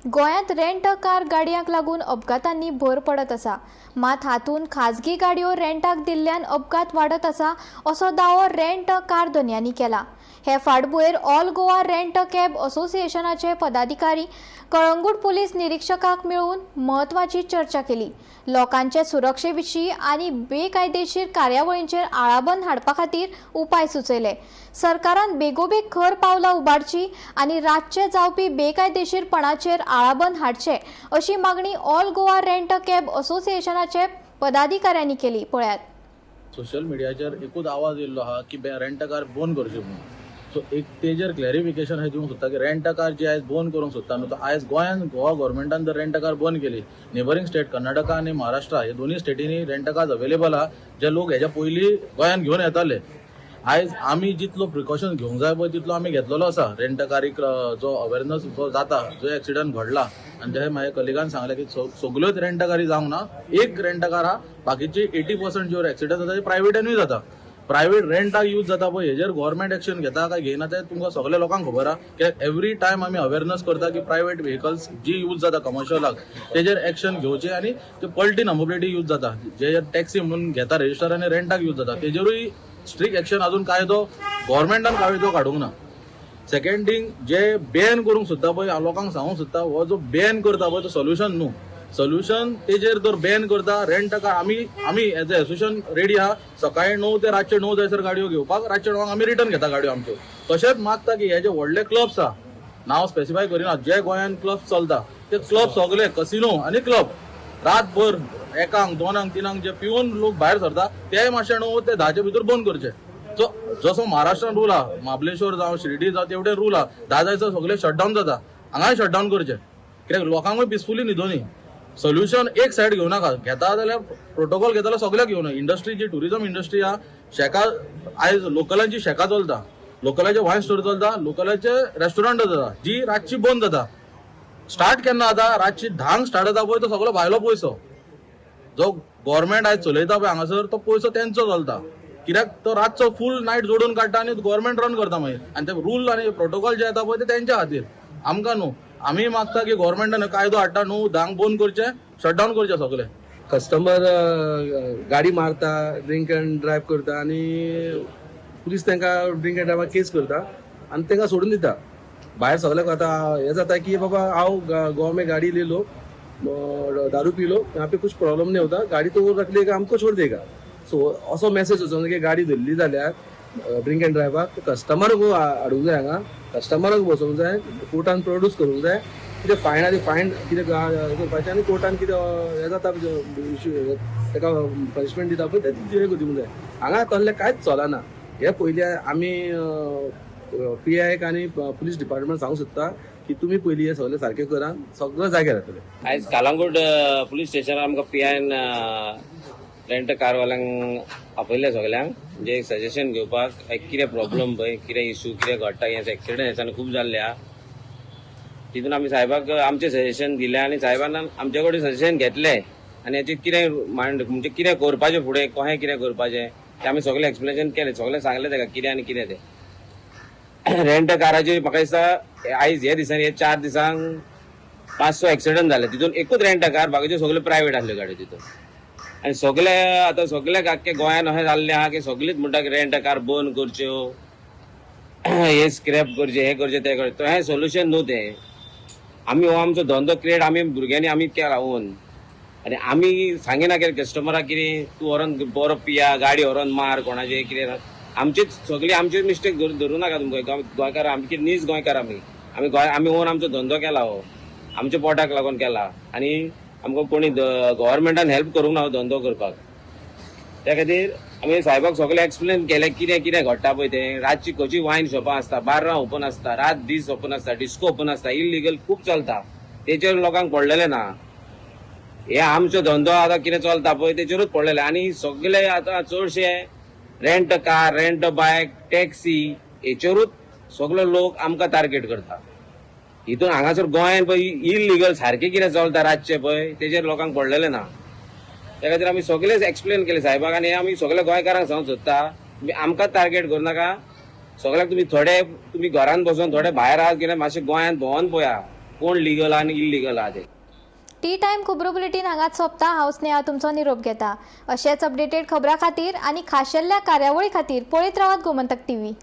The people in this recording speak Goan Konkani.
गोंयांत रेंट अ कार गाडयांक लागून अपघातांनी भर पडत आसा. मात हातूंत खाजगी गाडयो रेंटाक दिल्ल्यान अपघात वाडत आसा, असो दावो रेंट अ कार धनयांनी केला. हे फाटभुंयेर all Goa rent a cab असोसिएशनाचे पदाधिकारी कळंगूट पुलीस निरिक्षकाक मेळून म्हत्वाची चर्चा केली. लोकांचे सुरक्षे विशीं आनी बेकायदेशीर कार्यावळींचेर आळाबंद हाडपा खातीर उपाय सुचयले. सरकारान बेगोबेग खर पावलां उबारची आनी रातचे जावपी बेकायदेशीरपणाचेर आळाबंद हाडचे, अशी मागणी all Goa rent a cab असोसिएशनाचे पदाधिकाऱ्यांनी केली. पळयात. सोशल मिडियाचेर एकूच आवाज येयल्लो आहा की रेंट कार बंद करची म्हणून. सो एक तेजेर क्लॅरिफिकेशन हें दिवंक सोदता की रेंट कार जी आयज बंद करूंक सोदता न्हू, तो आयज गोंयान गोवा गव्हर्मेंटान जर रेंट कार बंद केली, नेबरींग स्टेट कर्नाटका आनी महाराष्ट्र हे दोनूय स्टेटींनी रेंट कार्स अवेलेबल आहा, जे लोक हेच्या पयलीं गोंयान घेवन येताले. आयज आमी जितलो प्रिकॉशन घेवंक जाय पळय, तितलो आमी घेतलेलो आसा. रेंट कारीक जो अवेरनस जो जाता, जो एक्सिडंट घडला आनी जे म्हाज्या कलिगान सांगलें की सगल्योच रेंट कारी जावंक ना, एक रेंट कार आहा, बाकीचे 80% ज्यो एक्सिडंट जाता ते प्रायवेटानूय जाता, प्रायवेट रेंटाक यूज जाता पळय. हेजेर गव्हर्मेंट एक्शन घेता काय घेयना तें तुमकां सगल्या लोकांक खबर आहा, कित्याक एवरी टायम आमी अवेरनस करता की प्रायवेट व्हेकल्स जी यूज जाता कमर्शियलाक, तेजेर एक्शन घेवचे आनी ते पलटी नंबर प्लेटी यूज जाता, जे टॅक्सी म्हणून घेता रजिस्टर आनी रेंटाक यूज जाता, तेजेरूय स्ट्रिक्ट एक्शन अजून कायदो गव्हर्मेंटान कायदो काडूंक ना. सेकंड थिंग, जे बॅन करूंक सोदता पळय, हांव लोकांक सांगूंक सोदता, हो जो बॅन करता पळय तो सोल्युशन न्हू. सोल्युशन तेजेर जर बॅन करता रेंट कार, आमी एज अ एसोसिएशन रेडी आहा सकाळी 9 ते रातचे 9 जायसर गाडयो घेवपाक. रातचे 9क आमी रिटर्न घेता गाडयो आमच्यो. तशेंच मागता की हे जे व्हडले क्लब्स आहा, नांव स्पेसिफाय करिना, जे गोंयान क्लब चलता ते क्लब सगळे, कसिनो आनी क्लब, रातभर 1ांक, 2ांक, 3ांक जे पिवन लोक भायर सरता, ते मातशे 9 ते 10च्या भितर बंद करचे. सो जसो महाराष्ट्रान रूल आहा, महाबलेश्वर जावं, शिर्डी जावं, तेवढे रूल आहा, 10 जायसर सगळे शटडावन जाता, हांगाय शटडावन करचे, कित्याक लोकांकूय पिसफुली न्हिदोनी. सोल्युशन एक सायड घेवं नाका. घेता जाल्यार प्रोटोकॉल घेता जाल्यार सगळ्याक घेवना. इंडस्ट्री जी टुरिझम इंडस्ट्री आहा, शॅका, आयज लोकलांची शॅकां चलता, लोकलाचे वायन स्टोर चलता, लोकलाचे रेस्टॉरंट जाता, जी रातची बंद जाता. स्टार्ट केन्ना जाता? रातची 10क स्टार्ट जाता पळय, तो सगळो भायलो पयसो जो गव्हर्मेंट आयज चलयता पळय हांगासर, तो पयसो तेंचो चलता, कित्याक तो रातचो फूल नायट जोडून काडटा आनी गव्हर्मेंट रन करता मागीर. आनी ते रूल आनी प्रोटोकॉल जे येता पळय, ते तेंच्या खातीर, आमकां न्हू. आमी मागता की गव्हर्मेंटान कायदो हाडटा न्हू, 10क बंद करचे, शटडावन करचे सगळे. कस्टमर गाडी मारता, ड्रिंक अँड ड्रायव्ह करता आनी पुलीस तांकां ड्रिंक अँड ड्रायव्हाक केस करता आनी तांकां सोडून दिता भायर. सगळ्याक आतां हें जाता की बाबा, हांव गोवा में गाड़ी ले लो, दारू पी लो, यहाँ पे कुछ प्रॉब्लम नहीं होता, गाड़ी तो वो रख लेगा, हमको छोड़ देगा. सो असो मेसेज वचोन की गाडी धरली जाल्यार ड्रिंक अँड ड्रायव्हाक कस्टमराक हाडूंक जाय, हांगा कस्टमराक बसोवंक जाय, कोर्टान प्रोड्यूस करूंक जाय. कितें फायन आहा ती फायन कितें करपाचें आनी कोर्टान कितें हें जाता, इश्यू, ताका पनिशमेंट दिता पळय, ते दिवंक जाय. हांगा तसलें कांयच चलना. हे पयलीं आमी पी आयक आनी पुलीस डिपार्टमेंट सांगूंक सोदता की तुमी पयलीं हें सगळें सारकें करा, सगळें जाग्यार जातलें. आयज कालांगूट पुलीस स्टेशनार आमकां पीआयन रेंट कारवाल्यांक आपयले सगल्यांक, म्हणजे एक सजेशन घेवपाक, एक कितें प्रॉब्लम पळय, कितें इशू, कितें घडटा. हे एक्सिडंट हेच्यान खूब जाल्ले आहा. तितून आमी साहेबाक आमचें सजेशन दिलें आनी साहेबान आमचे कडेन सजेशन घेतलें आनी हेचेर कितें मांड, म्हणजे कितें करपाचें फुडें, कशें कितें करपाचें तें आमी सगळें एक्सप्लेनेशन केलें. सगळें सांगलें ताका कितें आनी कितें तें. रेंट काराचेर म्हाका दिसता आयज हे दिसांनी, हे 4 दिसांक 500 एक्सिडंट जाले. तितून एकूच रेंट कार, बाकीच्यो सगल्यो प्रायवेट आसल्यो गाडयो तितून. आनी सगळे आतां सगळे आख्खे गोंयान अशें जाल्लें आहा की सगळीच म्हणटा की रेंट कार बंद करच्यो, हे स्क्रॅप करचें, हें करचें, तें करचें. तो हें सोल्युशन न्हू तें. आमी हो आमचो धंदो क्रिएट आमी भुरग्यांनी आमी केला ओन आनी आमी सांगिना कितें कस्टमराक कितें तूं व्हरोन बरो पिया, गाडी व्हरोन मार कोणाचे कितें. आमचीच सगळी आमचीच मिस्टेक धरूं नाका तुमकां. गोंयकार आमी कितें, नीज गोंयकार आमी. आमी गोंय आमी ओन आमचो धंदो केला, हो आमच्या पोटाक लागून केला आनी आमकां कोणी गव्हर्मेंटान हेल्प करूंक ना हो धंदो करपाक. त्या खातीर आमी साहेबाक सगळें एक्सप्लेन केलें कितें कितें घडटा पळय तें. रातची खंयची वायन शॉपां आसता, बार्रां ओपन आसता, रात दीस ओपन आसता, डिस्को ओपन आसता, इलिगल खूब चलता, तेचेर लोकांक पडलेलें ना. हे आमचो धंदो आतां कितें चलता पळय, तेचेरूच पडलेले. आनी सगळे आतां चडशे rent car, rent bike, taxi हेचेरूच सगळे लोक आमकां टार्गेट करता. हितून हांगासर गोंयान पळय इलिगल सारकें कितें चलता रातचें पळय, तेचेर लोकांक पडलेलें ना. त्या खातीर आमी सगळेच एक्सप्लेन केले साहेबाक आनी आमी सगळे गोंयकारांक सांगूंक सोदता, तुमी आमकां टार्गेट करूं नाका. सगळ्याक तुमी थोडे तुमी घरान बसून, थोडे भायर आहात कितें, मातशे गोंयांत भोंवन पळया. कोण लिगल आनी इल्लिगल आहा ते. टी टायम खबरो बुलेटीन हांगाच सोंपता. हांव स्नेहा तुमचो निरोप घेता. अशेच अपडेटेड खबरां खातीर आनी खाशेल्ल्या कार्यावळी खातीर पळयत रावात गोमंतक टीव्ही.